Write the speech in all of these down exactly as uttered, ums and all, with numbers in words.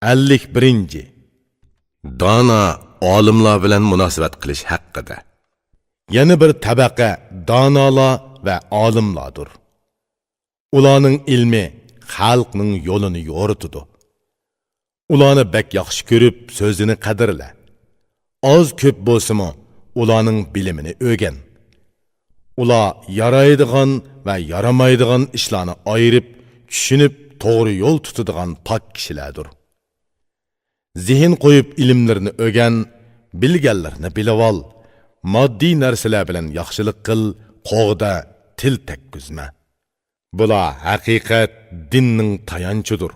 ئەللىك بىرىنچى. دانا ئالىملار بىلەن مۇناسىۋەت قىلىش ھەققىدە. يەنە بىر تەبەقە دانالار ۋە ئالىملاردۇر. ئۇلارنىڭ ئىلمى خەلقنىڭ يولىنى يورۇتىدۇ. ئۇلارنى بەك ياخشى كۆرۈپ، سۆزىنى قەدىرلە. ئاز-كۆپ بولسىمۇ، ئۇلارنىڭ بىلىمىنى ئۆگەن. ئۇلار يارايدىغان ۋە يارىمايدىغان ئىشلارنى ئايرىپ، چۈشىنىپ، توغرا يول تۇتىدىغان پاك كىشىلەردۇر. زېھىن قويۇپ ئىلىملىرىنى ئۆگەن، بىلگەنلىرىنى بىلىۋال. ماددىي نەرسىلەر بىلەن ياخشىلىق قىل، قوغدا، تىل تەگكۈزمە. بۇلار ھەقىقەت دىننىڭ تايانچىدۇر.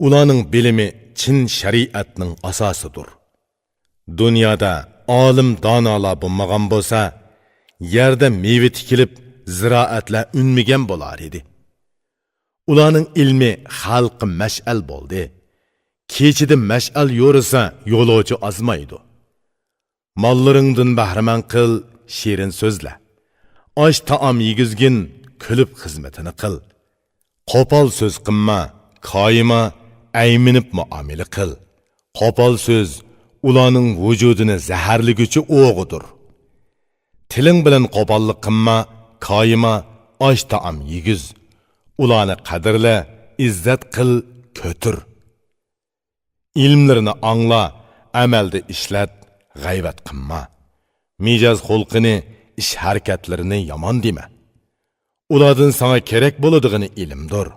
ئۇلارنىڭ بىلىمى چىن شەرىئەتنىڭ ئاساسىدۇر. دۇنيادا ئالىم دانالار بولمىغان بولسا، يەردە مېۋە تىكىلىپ، زىرائەتلەر ئۈنمىگەن بولار ئىدى. ئۇلارنىڭ ئىلمى خەلققە مەشئەل بولدى. كېچىدە مەشئەل يورۇسا، يولۇچى ئازمايدۇ. ماللىرىڭدىن بەھرىمەن قىل، شېرىن سۆزلە. ئاش تائام يېگۈزگىن، كۈلۈپ خىزمىتىنى قىل. قوپال سۆز قىلما، كايىما، ئەيمىنىپ مۇئامىلە قىل. قوپال سۆز ئۇلارنىڭ ۋۇجۇدىنى زەھەرلىگۈچى ئوغىدۇر. تىلىڭ بىلەن قوپاللىق قىلما، كايىما، ئاش تائام يېگۈز. ئۇلارنى قەدىرلە، ئىززەت قىل، كۆتۈر. ئىلىملىرىنى ئاڭلا، ئەمەلدە ئىشلەت، غەيۋەت قىلما. مىجەز خۇلقىنى، ئىش ھەرىكەتلىرىنى يامان دېمە. ئۇلاردىن ساڭا كېرەك بولىدىغىنى ئىلىمدۇر.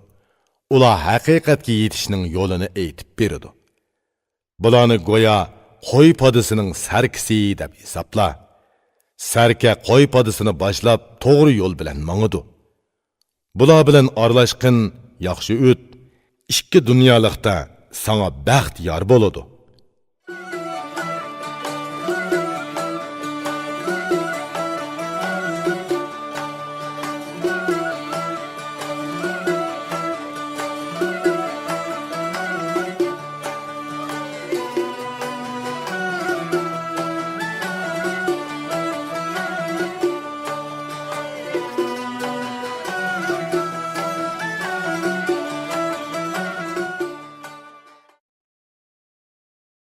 ئۇلار ھەقىقەتكە يېتىشنىڭ يولىنى ئېيتىپ بېرىدۇ. بۇلارنى گويا قوي پادىسىنىڭ سەركىسى دەپ ھېسابلا. سەركە قوي پادىسىنى باشلاپ، توغرا يول بىلەن ماڭىدۇ. بۇلار بىلەن ئارىلاشقىن، ياخشى ئۆت. ئىككى دۇنيالىقتا ساڭا بەخت يار بولىدۇ.